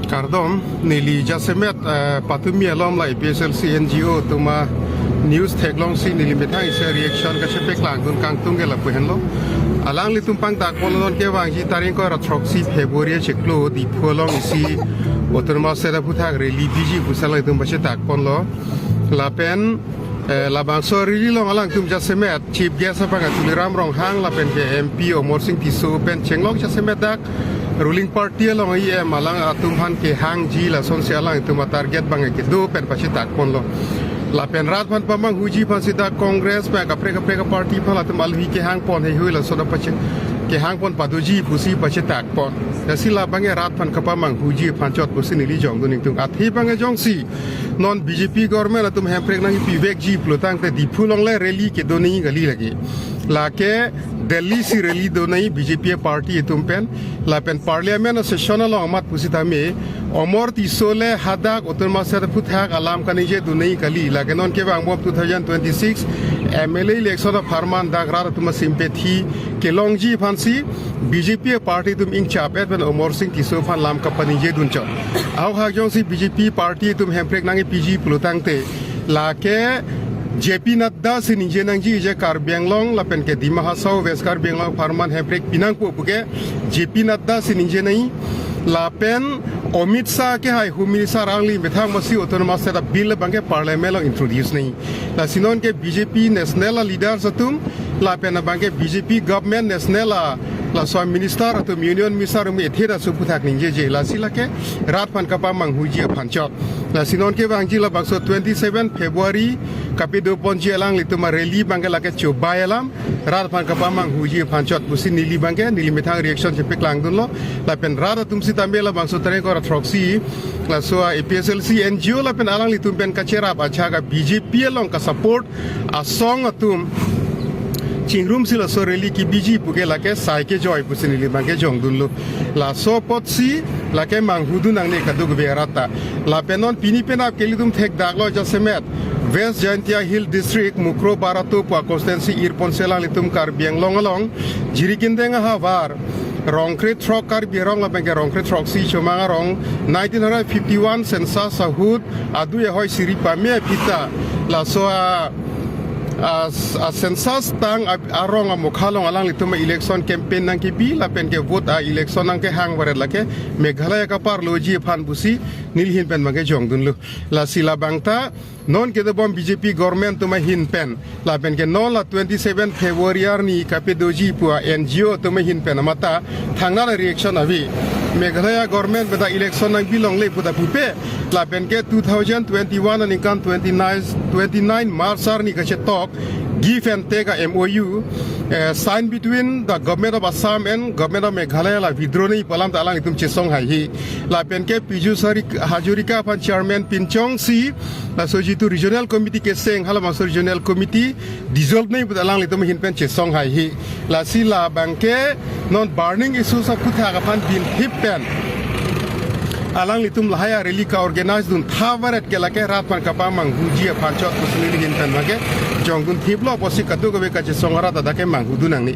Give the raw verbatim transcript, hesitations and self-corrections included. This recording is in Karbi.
Kardom, neli jasemet eh, patumi alom la A P H L C N G O atum a news theklongsi neli methang isi reaction kachepaklang dun kangtung ke lapu henlo. Alanglitum pangdak ponlo, non kevangji tarik ingkoi ra throksi February chiklo Diphu along isi autonomous state aphuthak rally biji pusi alanglitum pachetak ponlo. Lapen eh, labangso rally along alangtum jasemet chief guest abang Tuliram Ronghang lapen ke M P Amarsing Tisso pen chenglok jasemet dak ruling party along E M alang atum aphan kehangji, lasonsi alangtum a target abang kedo pen pachetak ponlo. Lapen rat aphan pamanghuji aphansi dak Congress pen kaprek kaprek party aphan latum alhi kehang pon heihui laso dak pache kehang pon padoji pusi pachetak pon. Lasi labang ke rat aphan kapamanghuji aphan chot pusi neli jong dun ingtung. Athe abang ke jongsi non B J P government atum Hemprek nangpivekji pulotangte Diphu along le rally kedo nangji kali lake. Lake Delhi si rally do nangji B J P party atum pen. Lapen parliament session along amat pusitame Amarsing Tisso le hadak autonomous state aphuthak alam kaningje dun nangji kali. Lake non kevangbom two thousand twenty-six M L A election apharman dak rat atum a sympathy kelongji aphansi B J P party atum ingchap-et pen Amarsing Tisso aphan lam kapaningje dun chot. Ahok hak jongsi B J P party atum Hemprek nangpiji pulotangte lake J P Nadda si ningje nangji, je Karbi Anglong lapen ke Dima Hasao, West Karbi Anglong apharman Hemprek pinangpo puke J P Nadda si ningje nangji. Lapen Amit Shah ke hai Home Minister alangli methang masi autonomous state a bill abang ke parliament along introduce nangji. Lasi non ke B J P national a leaders atum lapen abang ke B J P government national a laso a minister atum, union minister atum ethe ta su aphuthak ningjeje. Lasi lake rat aphan kapamanghuji aphan chot. Lasi non kevangji labangso twenty-seven February kapedo ponji alanglitum a rally abang ke lake chobai alam, rat aphan kapamanghuji aphan chot pusi neli abang ke neli methang reaction chepaklang dunlo. Lapen rat atum sitame labangso tarik ingkoi ra throksi laso a A P H L C N G O lapen alanglitum pen kacherap achak a B J P along ka support asong atum chingrumsi laso rally kebiji puke lake sai kejoi pusi neli abang ke jong dunlo. Laso apotsi lake manghu dun nangne kadokave arat ta. Lapen non pini penap ke ilitum thekdaklo jasemet West Jaintia Hill District, Mukro Barato pu a constituency irponsi alanglitum Karbi Anglong along Jirikindeng ahavar Rongkre throk Karbi arong lapen ke Rongkre throksi Chomang arong nineteen hundred fifty-one census ahut adui ahoi siri pame aphi ta laso a, a, a census tang a, arong amokha along alanglitum a election campaign nangkebi lapen ke vote a election nangkehang varet lake Meghalaya kaparloji aphan pusi neli ahin pen abang ke jong dunlo. Lasi labang ta non kedobom B J P government atum ahin pen lapen ke non la twenty-seven February arni kapedoji pu a N G O atum ahin pen amat ta thangnat a reaction ave. Meghalaya government pen ta election nangbi longle pu ta pupe, lapen ke two thousand twenty-one aningkan twenty-nine, twenty-nine March arni kachetok give and take a M O U eh, signed between the government of Assam and government of Meghalaya, la withdraw nangji pu alam ta alanglitum chesong haihe. Lapen ke Piju Sari Hazarika aphan chairman pinchongsi laso jitu regional committee keseng, halabangso regional committee dissolve nangji pu ta alanglitum ahin pen chesong haihe. Lasi labang ke non burning issues aphuthak aphan binthip pen alanglitum lahai a rally ka organize duntha varet ke lake rat aphan kapamanghuji aphan chot pusi neli ahin pen abang ke jong dunthiplo, apotsi kadokave kachesong arat ta dak ke manghu dun nangne.